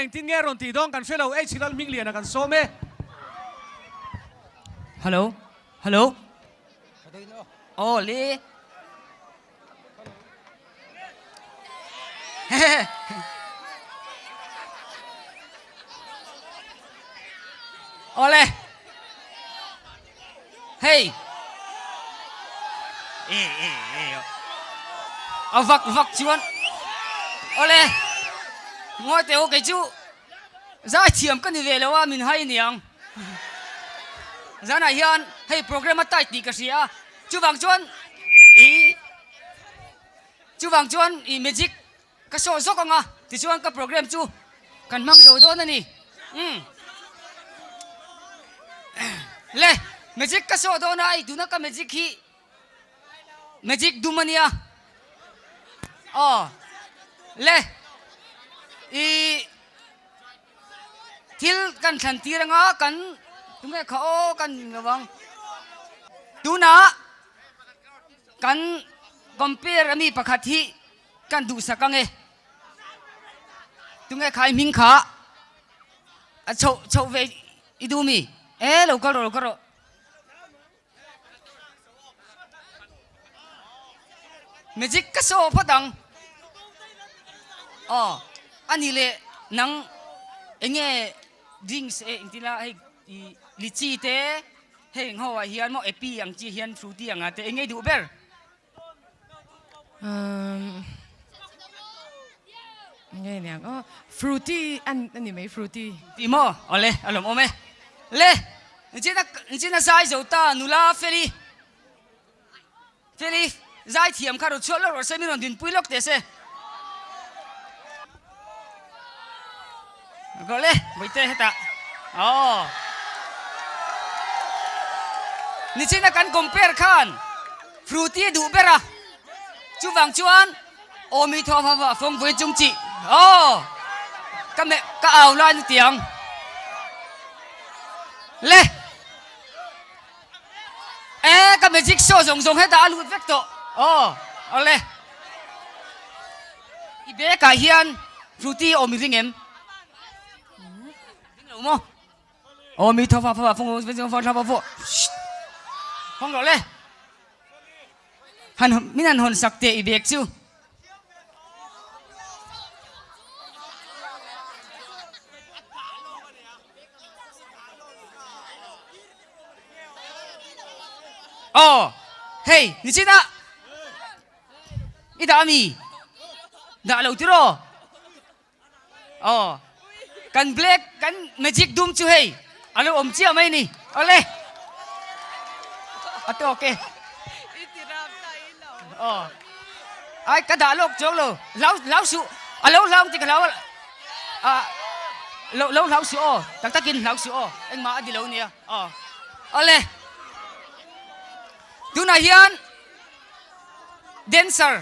Engtin nge rawn tih dawn kan hre lo, H Lalhmingliana kan sawm e. Hello hello aw le Awle hei e e e a vak vak chuan awle ngawi teh u kei chu zai thiam ka ni ve lo a min hai aniang zanah hian hei program a tight tih ka hria a chuvang chuan ih Chuvang chuan i magic ka sawh zawk ang a, tichuan ka program chu kan hmang zo dawn a ni. Umm. Le, magic ka sawh dawn a, ei tuna ka magic hi magic dum a nia. Aw. Le, i thil kan thlan tir anga kan tunge kha aw kan ning lo ang. Tunah Kan compare ami pakhat hi kan duhsak ang e. Tunge khai hming kha a chhoh chhoh ve i duh mi? E lo kal rawh lo kal rawh. Magic ka saw phawt ang. Aw ani leh nang enge drinks e engtin a hei i lychee te. Heng ho ah hian maw epi ang chi hian fruity ang ah te eng ei duh ber? Umm nge niang aw fruity an ani mai fruity. Ti maw? Awle a lawm awm e. Le nichina nichina zai zo ta nula Feli Feli zai thiam kha rawn chhuak lawk rawh se min rawn dinpui lawk teh se. Rawh le Bawihte hetah aw nichina kan compare khan Fruity a duh ber a chuvang chuan aw mi thaw va va fawng vawi chung chi aw ka meh ka au lai ni tiang le E ka magic show zawng zawng hetah a lut vek tawh aw awle i bag ah hian fruity awm i ring em ring lo maw aw mi thaw fa fa fawng fawng fawng fawng rawh le han min han hawn sak teh i bag chu. Aw hei nichin ah i dah ami dah lo tiraw aw kan black kan magic dum chu hei a lo awm chiah mai ni awle a tawk e aw ai ka dah lawk chuang lo hlau hlau suh a lo hlau ang tih ka hlau a ah lo lo hlau suh aw tak takin hlau suh aw engmah a ni lo nia aw awle tunah hian dancer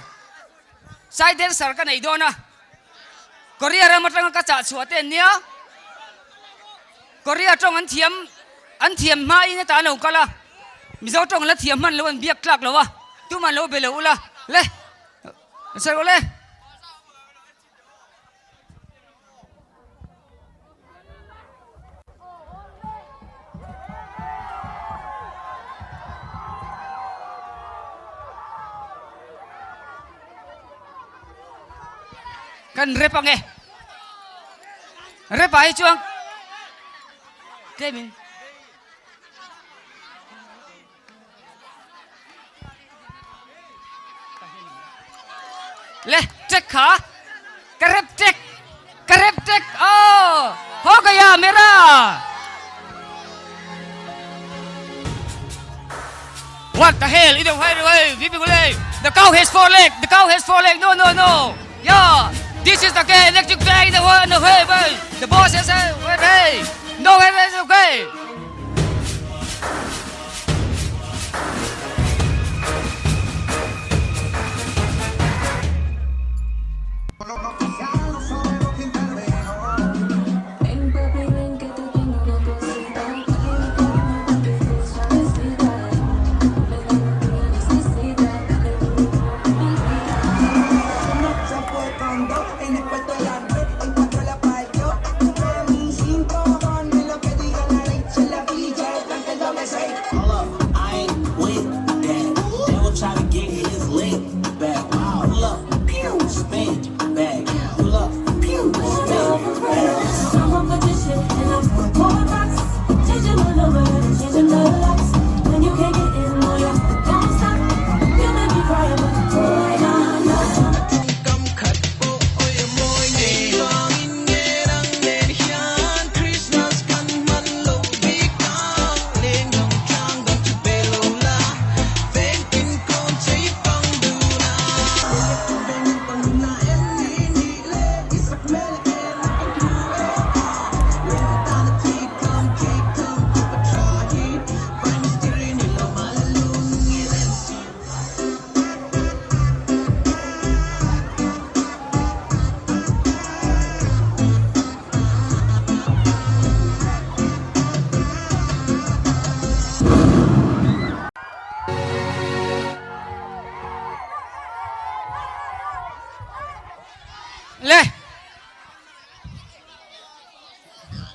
sai dancer ka nei dawn a Korea ram atanga ka chah chhuah te an nia Korea tawng an thiam an thiam hmain heta an lo kal a Mizo tawng an la thiam hman lo an biak tlak lo a tumah an lo be lo ula le sawi rawh le. Kan rep ang e. Rep ah hi chuan tlemin Le tek kha ka rep tek ka rep tek oh ho gaya mera What the hell? Either way, way, The cow has four legs. The cow has four legs. No, no, no. Yeah. This is the okay. Electric bag. The one, the way, way. The boss says, hey, hey. No, hey, hey, okay.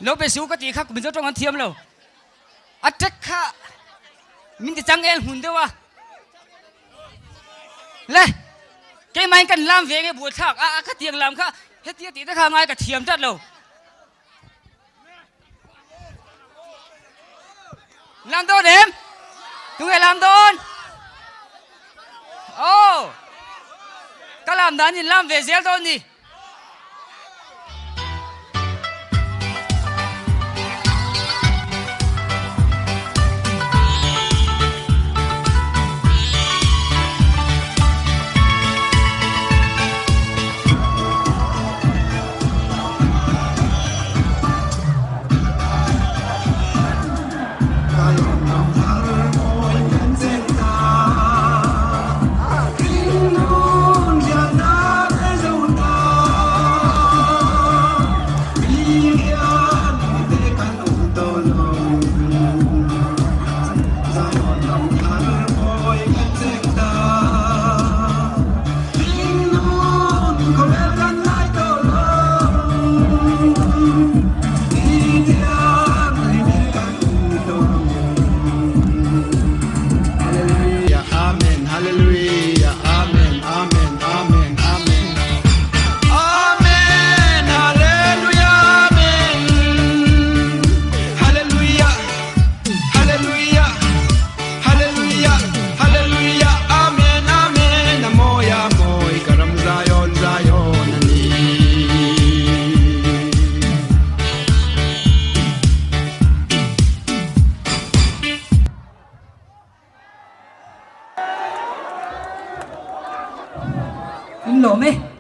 Lo be su ka tih kha Mizo tawng an thiam lo. A tek kha min ti chang el hmun deuh a. Le keimahin kan lam ve nge buaithlak a ka tiang lam kha hetia tih te kha ngai ka thiam tlat lo. Lam dawn em? Tunge lam dawn? Oh! Ka lam dan in lam ve zel dawn ni. In lawm e.